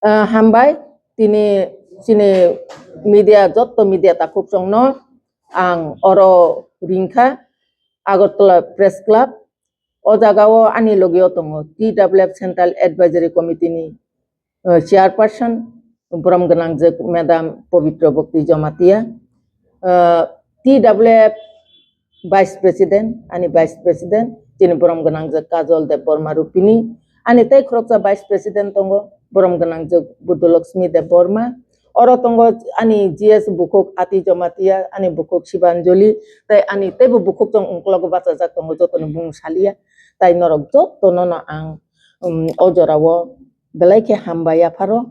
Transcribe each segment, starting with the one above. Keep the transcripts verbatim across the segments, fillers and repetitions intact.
Ah, hambai, tini chini media, jotto media takhuk chongno ang oro ringkha, Agartala Press Club. O jaga o ani logi o tongo T W F Central Advisory Committee ni, ah, chairperson, borom gwnangjak Madam Pabitra Bhakti Jamatia, ah, T W F Vice President, ani Vice President, chini borom gwnangjak Kajol Debbarma Rupini, ani tei khoroksa Vice President tongo, borom gwnangjak Buddhalaxmi Debbarma, oro tongo ani G S bukhuk Ati Jamatia, ani bukhuk Shibanjali, tei ani teibo bukhuk tong ungkologo bachajak tongo, jotoni bumung salia, tai norok jotto nono ang, um, o jorao belai khe hambai yapharo.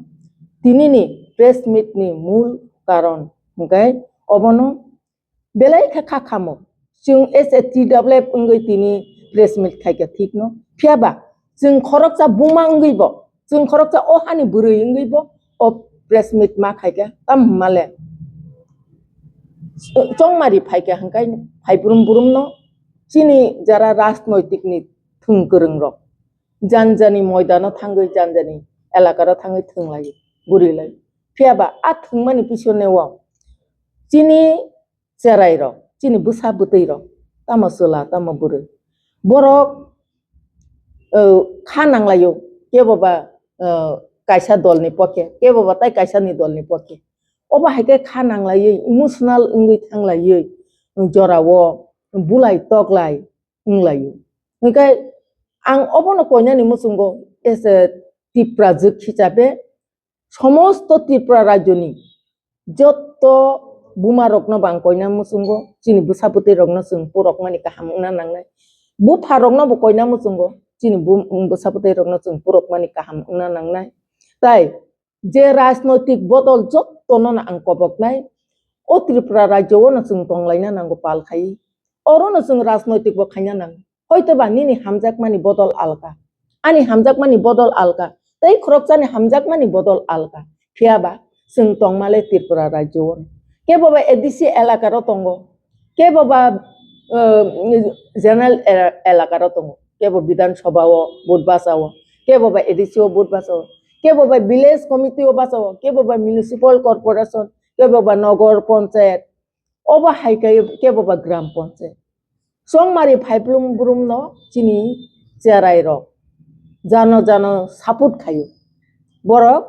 Tinini press meet ni mul karon hwnkhe obono belai khe kha khamo. Chwng as a T W F wngwi tini press meet khaikha thikno. Phiyaba chwng khoroksa buma wngwibo, chwng khoroksa o hani bwrwi wngwibo o press meet ma khaikha. Tamo hwnmale chongmari phaikha hwnkhe phai brum brumno chini jara rajnoitik ni thwng kwrwng rok janjani moidano thangwi janjani elakaro thangwi thwnglaio, bwrwilai. Phiyaba a thwngmani pisoneo chini cherai rok, chini bwsa bwtwi rok, tamo chwla, tamo bwrwi, borok, uh, kha nanglaio, kebo ba, uh, kaisa dolni pokhe, kebo ba tai kaisani dolni pokhe. Obo hai khe kha nanglaiwi, emotional wngwi thanglaiwi, jorao bulai toklai wnglaio. Hwnkhe ang obono koinani muchungo as a Tiprajwk hisabe somosto Tripura rajyoni jotto buma rokno bo ang koina muchungo, chini bwsa bwtwi rokno chwng purokmani kaham wngna nangnai. Bupha rokno bo koina muchungo, chini bu-, bwsa bwtwi rokno chwng purokmani kaham wngna nangnai. Tai je rajnoitik bodol jottono no ang koboknai, o Tripura rajyo o no chwng tonglaina nango pal khai. Oro no chwng rajnoitik bo khaina nango. Hoito ba nini hamjakmani bodol alka, ani hamjakmani bodol alka, tei khoroksani hamjakmani bodol alka. Phiyaba chwng tongmale Tripura rajyo o. Kebo ba A D C elaka ro tongo, kebo ba, eh, general e-, elaka ro tongo, kebo Bidhan Sabha o vote basa o, kebo ba A D C o vote basa o, kebo ba village committee o basa o, kebo ba municipal corporation, kebo ba nogor panchayat, obo hai khe kebo ba gram panchayat. Chongmari phaiphilung brumno chini cherai rok jano jano support khaio. Borok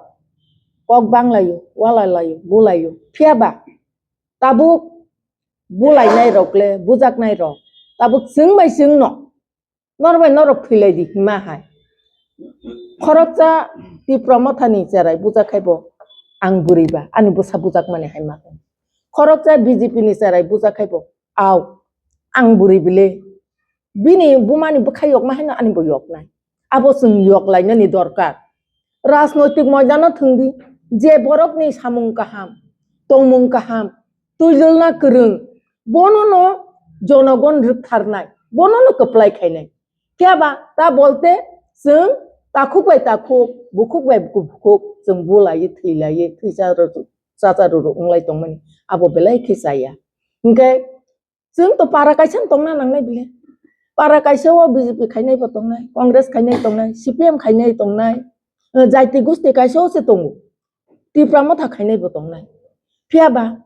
kok banglaio, walalaio, bulaio. Phiyaba tabuk bulainai rok le, bujaknai rok tabuk chwng bai chwngno norok bai norok thwilai di hima hai. Khoroksa Tipra Mothani cherai bujak khai bo ang bwrwi ba, ani bwsa bujakmani hai ma. Khoroksa B J P ni cherai bujak khai bo, au, ang bwrwi bile. Bini bumani bwkha yokma haino ani bo yoknai. Abo chwng yoklainani dorkar. Rajnoitik moidano thwng di, je borokni samung kaham, tongmung kaham, twijlna kwrwng, bonono jonogon rwktharnai, bonono kwplai khainai. Phiya ba ta bolte chwng takhuk bai takhuk, bukhuk bai bukhuk, chwng bulaiwi, thwilaiwi, thwi cha rw-, cha cha rw rw wnglai tongmani, abo belai khe chaya. Hinkhe chwng to para kaisa no tongna nangnai bile. Para kaisa o B J P khainai bo tongnai, Congress khainai tongnai, C P M khainai tongnai, eh, jaiti gusti kaisa o se tongo. Tipra Motha khainai bo tongnai. Phiya ba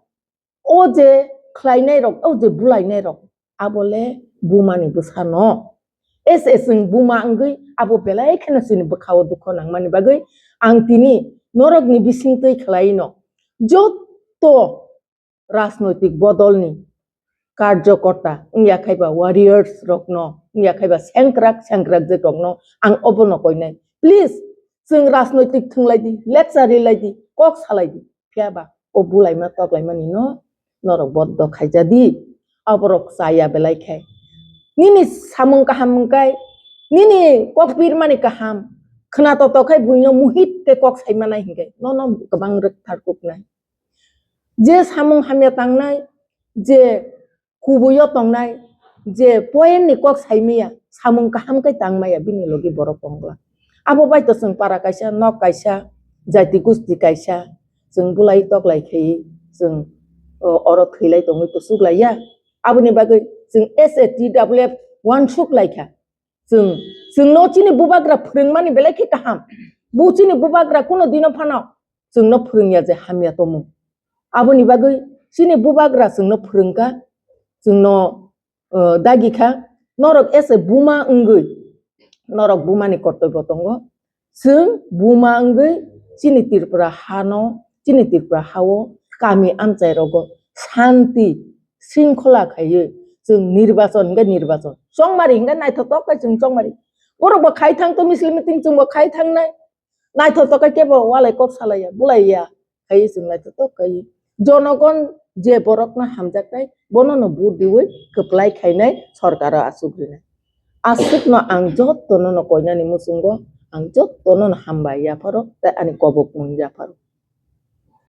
o je khlainai rok, o je bulainai rok, abo le buma ni bwsa no. S S chwng buma wngwi abo belai kheno chini bwkha o dukho nangmani bagwi ang tini norok ni bising twi khlai no. Jotto rajnoitik bodolni karjokorta wngya khai ba warriors rokno, wngya khai ba sengkrak sengkrak je rokno ang obono koinai. Please, chwng rajnoitik thwnglai di, lecture rilai di, kok salai di. Phiya ba o bulaima toklaimani no norok boddo khaija di. Aborok chaya belai khai. Nini samung kaham wngkai, nini kok pirmani kaham, khna toto khai buino muhit khe kok saimanai hinkai. Nono kwbang rwktharkuknai. Je samung hamya tangnai, je kubuio tongnai, je point ni kok saimaya, samung kaham khe tangmaya, bini logi borok tongla. Abo bai to chwng para kaisa, nok kaisa, jaiti gusti kaisa, chwng bulai toklai khe chwng, o, oro thwilai tongwi to suklaiya. Aboni bagwi chwng S A T W F uansuk laikha. Chwng, chwngno chini bubagra phwrwngmani belai khe kaham. Bu chini bubagra kuno dino phano chwngno phwrwngya je hamya tongmung. Aboni bagwi chini bubagra chwngno phwrwngkha, chwngno, uh, dagi kha. Norok ese buma wngwi, norok bumani kortoibo tongo. Chwng buma wngwi chini Tripura hano, chini Tripura hao kami amchai rogo santi sringkhola khaiwi chwng nirbachon hingke nirbachon, chongmari hingke naithotok khe chwng chongmari. Borok bo khai thang to misil meeting chwng bo khai thangnai. Naithotok khe kebo walai kok salaiya, bulaiya. Khai chwng naithotok khai. Jonogon je borokno hamjaknai, bono no vote diwi kwplai khainai sorkaro achuk rinai. Aswkno ang jottono no koinani muchungo, ang jottono no hambai yapharo, tei ani kobokmung yapharo.